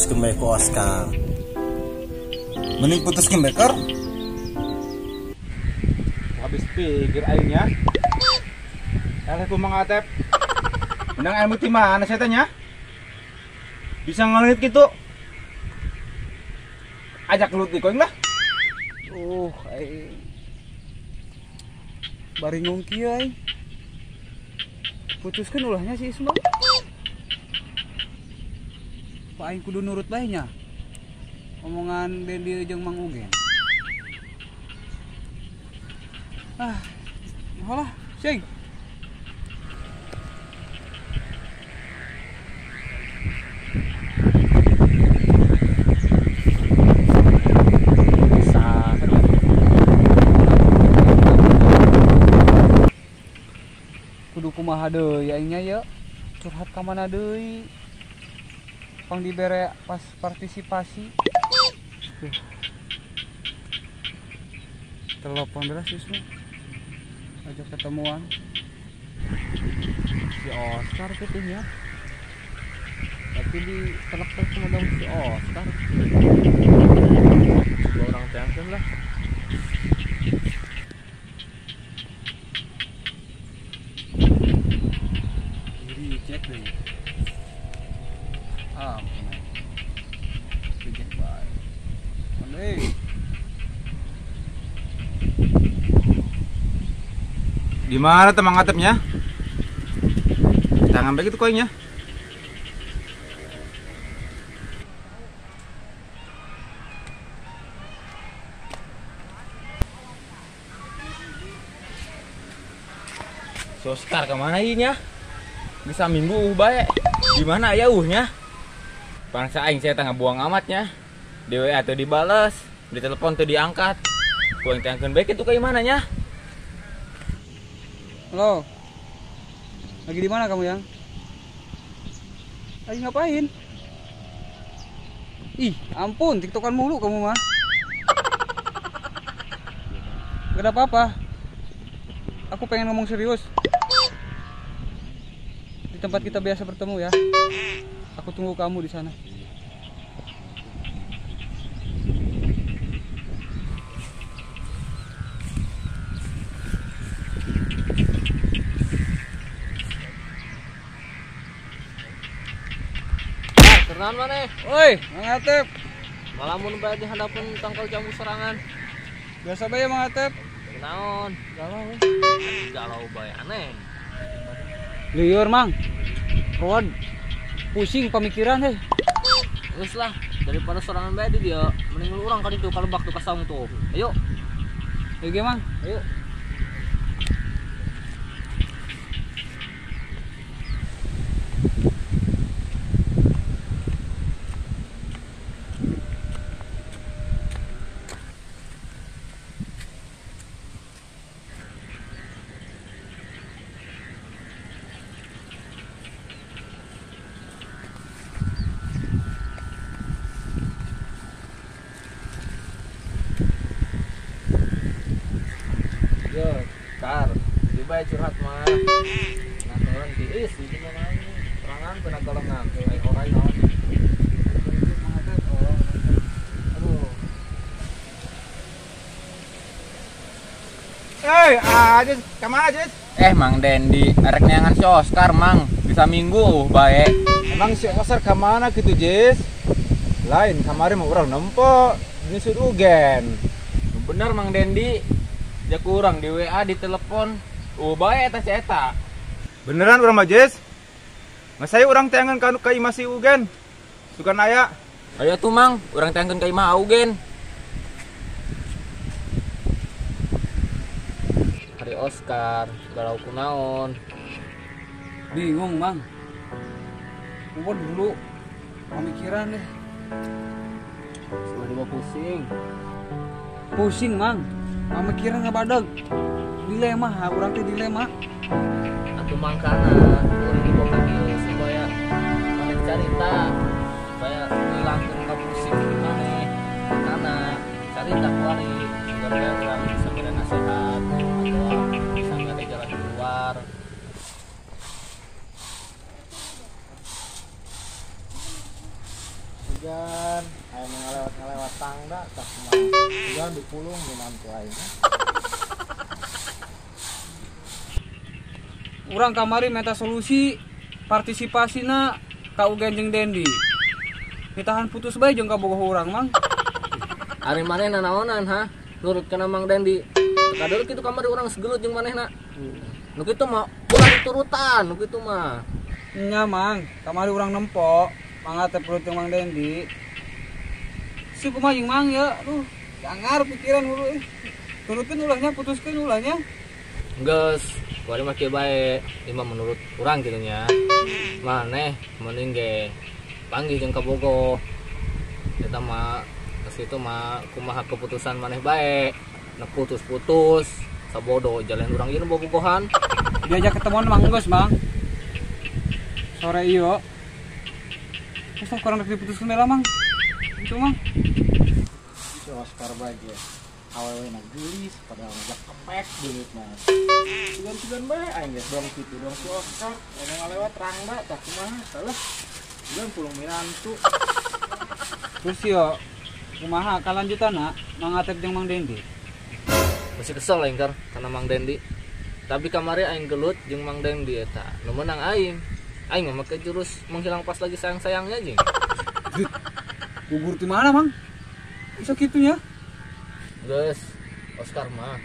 Diputuskeun bae ku Oscar. Mending putuskeun bae Kar. Habis pikir aingnya. Eleh ku Mang Atep. Menang ilmu ti mana saya tanya? Bisa ngaleungit gitu. Ajak gelut di koing lah. Aing. Baringung kieu aing. Putuskeun ulahnya si Isma. Pak aing kudu nurut bae nya. Omongan Dendi jeung Mang Ugen. Ah, lah, sing. Kudu kumaha deui aingnya ye. Curhat ka mana deui? Pang dibere pas partisipasi. Telepon belas Isma. Ajak ketemuan. Si Oscar gitu nya. Tapi di telepon cuma dong si Oscar. Dua orang teangkeun lah. Diri cek deh. Ah, ampun. Reject bae. Andai. Di mana tuh Mang Atepnya? Jangan begitu koinnya. Si Oscar kemana ieu nya? Bisa minggu bae. Di mana aya uhnya? Bangsa aing saya tengah buang amatnya. Di WA teu dibales, di telepon teu diangkat. Ku aing tangkeun bae kitu ka imana nya? Halo. Lagi di mana kamu, Yang? Lagi ngapain? Ih, ampun, tiktokan mulu kamu mah. Gak ada apa-apa. Aku pengen ngomong serius. Di tempat kita biasa bertemu ya. Aku tunggu kamu di sana. Kenalan maneh? Oi, Mang Atep. Malamun bae di handapeun tangkal jambu serangan. Biasa bae Mang Atep. Naon? Galau. Galau bae aneh. Liur, Mang. Ruwet. Pusing pemikiran heh. Geus lah, daripada sorangan bae di dia, mending lu urang ka ditu ka lebak tuh ka saung tuh. Ayo. Ayo ge, Mang. Ayo. Kar, tiba curhat mah. Nah, turun tiis di mana serangan kena golongan, ai orai naon. Aduh. Ajis, kemana Ajis? Mang Dendi, erek neangan si Oscar, Mang. Bisa minggu bae. Emang si Oscar kemana gitu, Jis? Lain kemarin mau orang nempo, ini sudah ugen. Bener Mang Dendi. Dia kurang di WA, di telepon. Bae eta si eta. Beneran urang mah, Jis? Mas saya urang teangan ka ka imah si Ugen. Sukan aya. Ayo tuh Mang, urang teangan ka imah Ugen. Hari Oscar, galau kunaon. Bingung, Mang. Gua dulu pemikiran deh. Sudah dibawa pusing. Pusing, Mang. Pemikiran ngabadag. Dilema, ha, urang teh dilema. Atuh mangkana, urang dibawa ka dieu supaya maneh carita, supaya ngilangkeun ka pusing maneh. Mangkana carita kuari, supaya urang bisa beri nasihat atau bisa ngade jalan keluar. 3, pulung minantu aing. Urang kamari minta solusi partisipasina ka Ugen jeung Dendi. Ditahan putus bae jeung kabogoh urang, Mang. Ari manehna naonan ha? Nurut kana Mang Dendi. Kadeul kitu kamari urang segelut jeung manehna. Nu kitu mah ulah diturutan, nu kitu mah. Nya, Mang, kamari urang nempo, Mang Atep nurut jeung Mang Dendi. Si kumaha jeung Mang ya, aduh, jangar pikiran hulu ih. Turutkeun ulahnya, putuskeun ulahnya. Geus, kuari mah kieu bae, ieu mah menurut urang kitu nya. Maneh mending ge panggih jeung kabogoh. Eta mah geus kitu mah kumaha keputusan maneh bae. Nah putus-putus, sabodo jalan urang ieu bobogohan. Diajak ketemuan mah geus, Mang. Sore ieu. Geus kurang rek diputuskeun bae lah, Mang. Itu, Mang. Si Oscar bae ge. Awewe na geulis padahal ngajak kepek beungeut mah. Sugan-sugan bae aing geus dong kitu dong si Oscar, anu ngalewat rangda tah kumaha salah. Sugan pulung minantu. Terus yo kumaha kalanjutanna Mang Atep jeung Mang Dendi? Masih kesel aing kar kana Mang Dendi. Tapi kamari aing gelut jeung Mang Dendi eta. Nu meunang aing. Aing mah make jurus menghilang pas lagi sayang-sayangnya jeung. Gugur di mana, Mang? Bisa kitunya? Geus, Oscar mah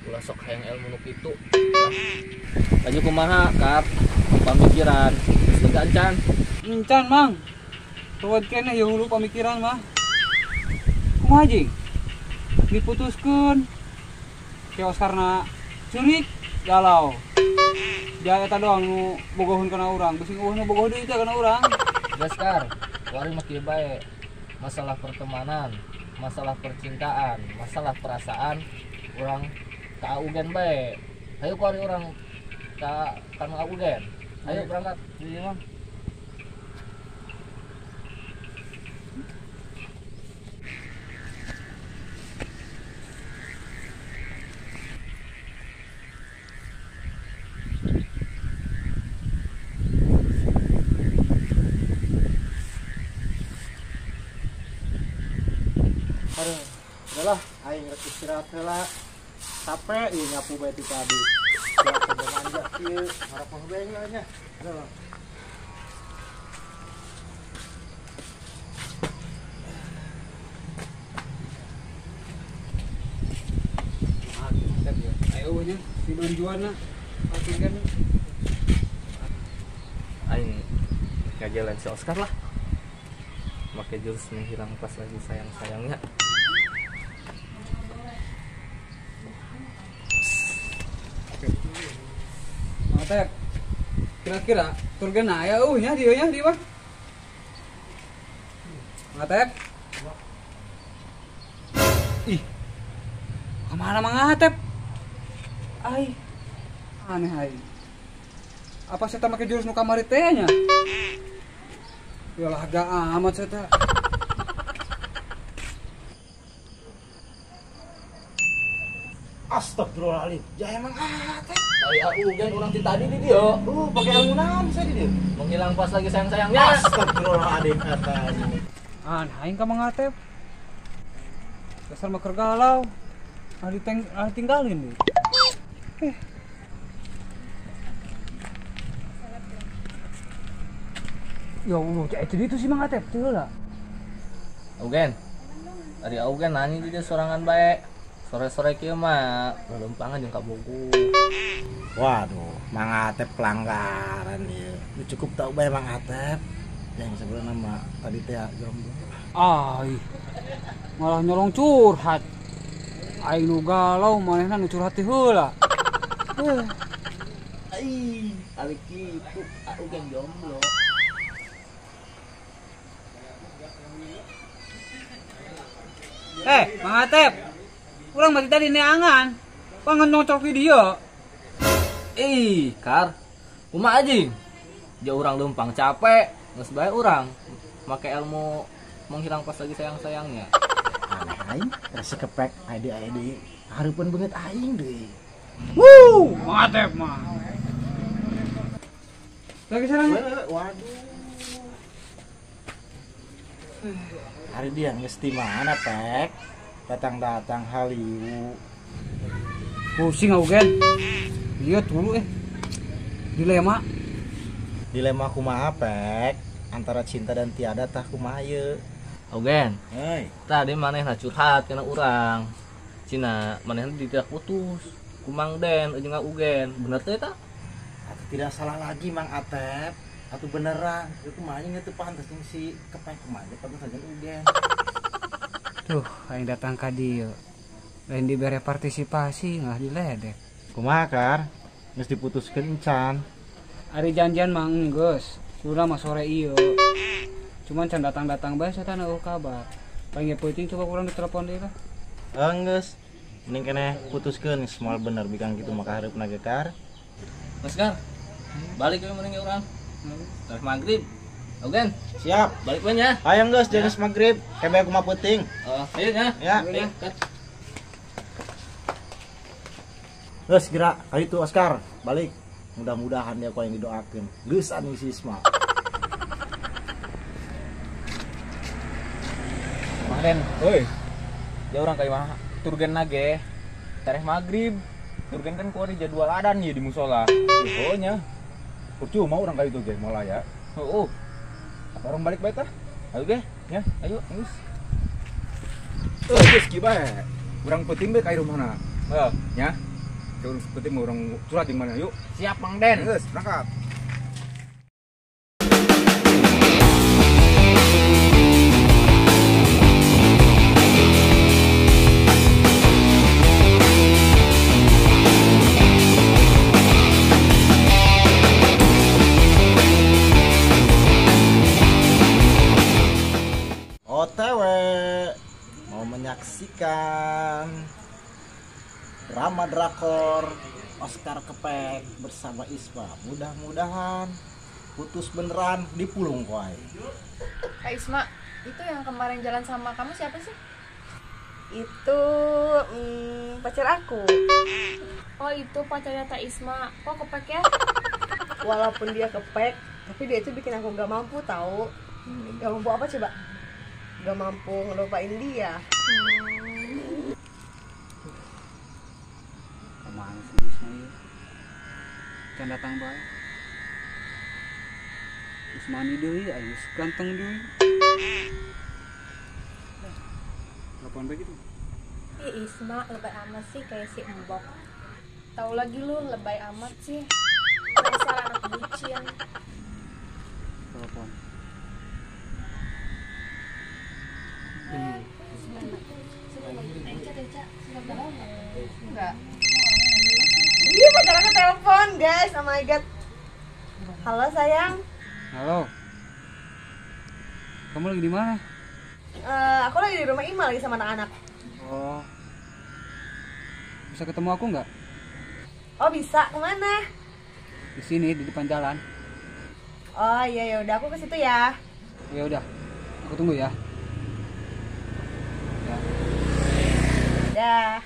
ulah sok hayang ilmu nu kitu. Lanjut kumaha, Kar? Pamikiran geus lega encan? Encan, Mang. Tuwad keneh ieu hulu pamikiran mah. Kumaha jeung? Diputuskeun. Si Oscarna ceurik galau. Ja eta doang nu bogohun kana urang, beusi eueuh nu bogoh deui teh kana urang. Geus, Kar. Kuari mah kieu bae. Masalah pertemanan, masalah percintaan, masalah perasaan urang ka Ugen bae. Hayu kuari urang ka kanu Ugen. Ayo berangkat. Iya, Mang. Aduh, udahlah, aing rek istirahat heula. Capek ieu nyapu bae ti tadi. Ya manja kieu, ngarokok bae heula nya. Aduh. Ayo nya, si banjuana. Pasingkeun. Aing ngajalan si Oscar lah. Make jurus menghilang pas lagi sayang-sayangnya. Mang Atep, kira-kira turgena aya eueuh nya dieu nya di mah. Mang Atep. Ih. Kemana Mang Atep? Ai. Aneh ai. Apa saya make jurus nu kamari teh nya? Yalah agak amat saya tak. Astagfirullahaladzim. Ya emang Atep. Aya Ugen urang ti tadi di dieu. Pakai ilmu naon saya di dieu? Menghilang pas lagi sayang-sayangnya. Astagfirullahaladzim eta. Aneh aing ka Mang Atep. Dasar mah keur galau. Ah ditinggalin deui. Ya Allah, itu sih Mang Atep teu lah. Ugen. Ari Ugen nanya di dia sorangan bae. Sore-sore kieu mah lelempangan jeung kabogoh. Waduh, Mang Atep pelanggaran ieu. Lu cukup tau bae Mang Atep. Yang sebenarnya mah tadi teh jomblo. Ai. Malah nyolong curhat. Aing nu galau manehna nu curhat teh heula. Ai, ari kitu Ugen jomblo. Mang Atep. Urang mah tadi neangan. Pangan nongcok video. Ih, Kar. Kumaha anjing? Ja urang leumpang capek, geus bae urang make ilmu menghilang pas lagi sayang-sayangnya. Aneh aing, rasa kepek ide-ide hareupeun beungeut aing deui. Wuh, Mang Atep mah. Lagi sarang. Waduh. Hari dia geus di mana, Pek? Datang-datang haliwu. Pusing aku Gen. Iya dulu dilema. Dilema kumaha Pek? Antara cinta dan tiada tah kumaha ieu? Ogen. Hei, tadi manehna curhat kana urang. Cina manehna tidak putus. Ku Mang Den jeung Ugen. Bener teh eta? Atuh tidak salah lagi Mang Atep. Atuh beneran, ieu kumaha nya teu pantes jeung si Kepek kumaha pantes jeung Ugen. Tuh, aing datang ka dieu. Lain dibere partisipasi nggak diledek. Kumaha Kar? Geus diputuskeun encan. Ari janjian mah enggeus. Udah mah sore ieu. Cuman can datang-datang bae saya eueuh kabar. Paling ge peuting coba kurang ditelepon deui lah. Enggeus. Mending keneh putuskeun moal bener bikang kitu mah kahareupna ge Kar. Geus Kar. Balik we mending urang. Terus maghrib. Ogen. Siap. Balik we nya. Hayang geus jeung geus maghrib. Kebe kumaha peuting. Oh, ayo nya. Ya. Ayo. Geus geura ka ditu Oscar, balik. Mudah-mudahan dia ku yang didoakeun. Geus anu si Isma. Mang Den, oi. Ya urang ka imah turgen nage. Tareh maghrib. Turgen kan kuari jadwal adan ieu di musola. Oh nya. Percuma urang ka ditu ge moal aya. Heeh. Orang balik bae tah. Ayo ge, ya. Ayo, geus. Geus kieu bae. Urang peuting bae ka rumahna. Heeh, nya. Urang peuting urang curhat jeung mana yuk. Siap Mang Den. Geus, berangkat. OTW mau menyaksikan drama drakor Oscar Kepek bersama Isma. Mudah-mudahan putus beneran dipulung ku aing. Kak Isma, itu yang kemarin jalan sama kamu siapa sih? Itu pacar aku. Oh, itu pacarnya Kak Isma. Kok kepek ya? Walaupun dia kepek, tapi dia itu bikin aku gak mampu tahu. Gak mampu apa coba? Gak mampu ngelupain dia. Kemana sih Isma ieu? Can datang bae. Ismani deui, aing geus ganteng deui. Telepon bae gitu. Ih, Isma lebay amat sih kayak si Embok. Tahu lagi lu lebay amat sih. Dasar anak bucin. Telepon. Enggak. Iya, pacar aku telepon, guys. Oh my god. Halo, sayang. Halo. Kamu lagi di mana? Aku lagi di rumah Ima lagi sama anak-anak. Oh. Bisa ketemu aku nggak? Oh, bisa. Kemana? Di sini, di depan jalan. Oh, iya ya udah aku ke situ ya. Ya udah. Aku tunggu ya. Ya. Dah.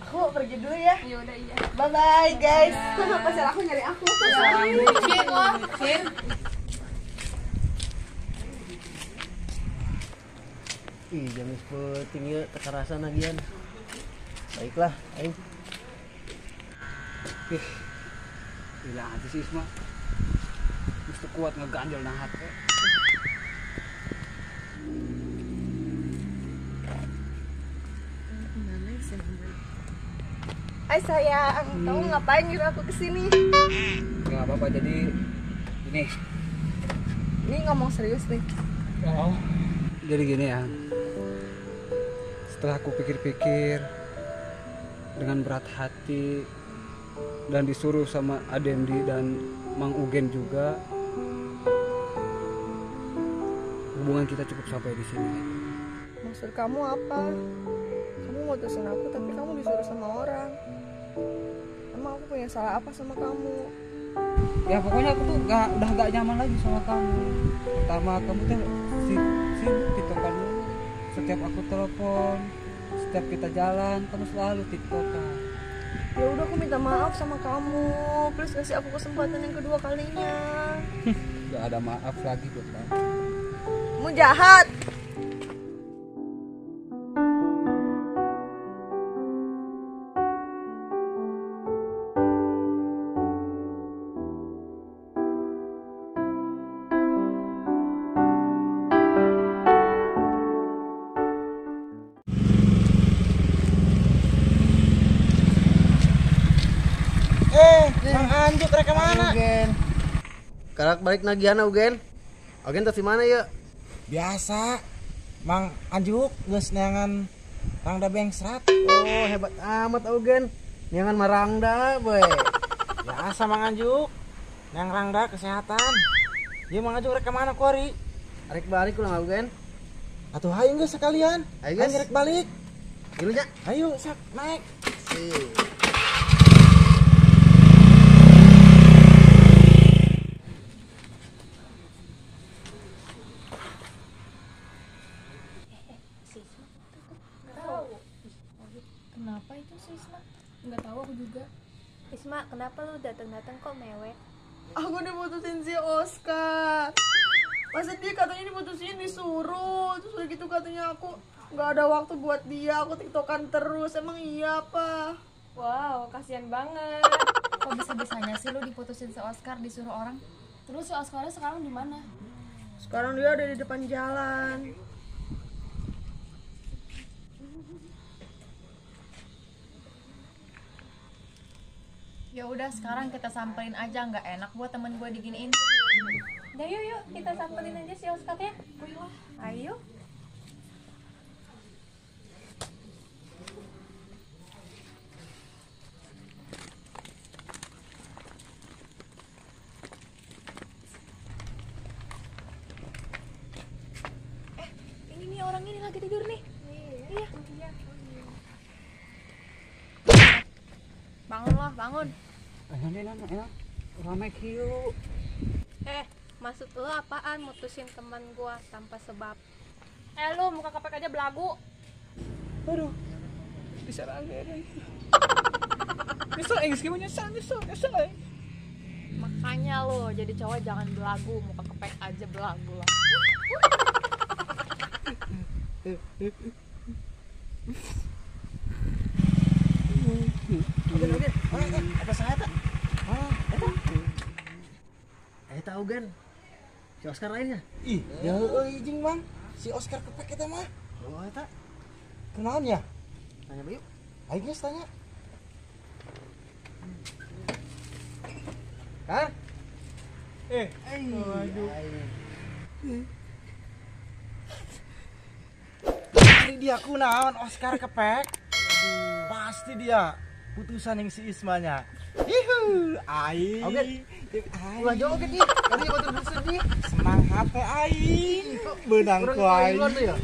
Aku pergi dulu ya. Ya udah iya. Bye bye guys. Pacar aku nyari aku. Bucin lo, bucin. Ih, jam peuting ieu teu karasa nagian. Baiklah, aing. Ih. Gila aja sih Isma. Geus teu kuat ngeganjel nang hate. Hai sayang, kamu ngapain nyuruh aku kesini? Gak apa-apa, jadi ini. Ini ngomong serius nih. Oh. Jadi gini ya. Setelah aku pikir-pikir dengan berat hati dan disuruh sama Adendi dan Mang Ugen juga, hubungan kita cukup sampai di sini. Maksud kamu apa? Kamu mutusin aku tapi kamu disuruh sama orang. Emang aku punya salah apa sama kamu? Ya pokoknya aku tuh udah gak nyaman lagi sama kamu. Pertama kamu tuh sibuk tiktokan dulu. Setiap aku telepon, setiap kita jalan, kamu selalu tiktokan. Ya udah aku minta maaf sama kamu. Please kasih aku kesempatan yang kedua kalinya. Gak ada maaf lagi buat kamu. Kamu jahat. Mang Juk rek ka mana? Ugen. Karak balik nagiana Ugen. Ugen teh di mana ya? Biasa. Mang Anjuk geus neangan Rangda Bengsrat. Oh, hebat amat Ugen. Neangan Marangda boy. Biasa Mang Anjuk. Neang Rangda kesehatan. Ieu Mang Anjuk rek ka mana kuari? Rek balik ulah Ugen. Atuh hayu geus sekalian. Ayo geus rek balik. Gilu nya. Ayo sak naik. Kenapa itu si Isma? Nggak tahu aku juga. Isma, kenapa lu datang-datang kok mewek? Aku diputusin si Oscar. Masa dia katanya diputusin disuruh. Terus udah gitu katanya aku nggak ada waktu buat dia, aku tiktokan terus. Emang iya apa? Wow, kasihan banget. Kok bisa-bisanya sih lu diputusin si Oscar disuruh orang? Terus si Oscarnya sekarang di mana? Sekarang dia ada di depan jalan. Ya udah sekarang kita samperin aja, nggak enak buat temen gue diginiin. Udah yuk yuk kita samperin aja si Oscar ya. Ayo. Ini nih orang ini lagi tidur nih. Iya. Iya. Bangun loh, bangun. Enak, rame kieu. Maksud lo apaan mutusin teman gua tanpa sebab? Lu muka kepek aja belagu. Aduh, bisa lagi. Nyesel, gimana nyesel. Makanya lo jadi cowok jangan belagu, muka kepek aja belagu lah. Oke. Apa saya tak? Eta Ugen. Si Oscar lainnya. Ih, ya euy jeung Mang. Si Oscar kepek eta mah. Oh, eta. Kunaon ya? Tanya bae yuk. Ayo geus tanya. Kar? Aduh. Ini dia kunaon Oscar kepek? Pasti dia putusan yang si Ismanya. Ihu, aing. Oke. Ulah joget ih. Tadi batur sedih. Senang hati aing. Benang ku aing. Ya?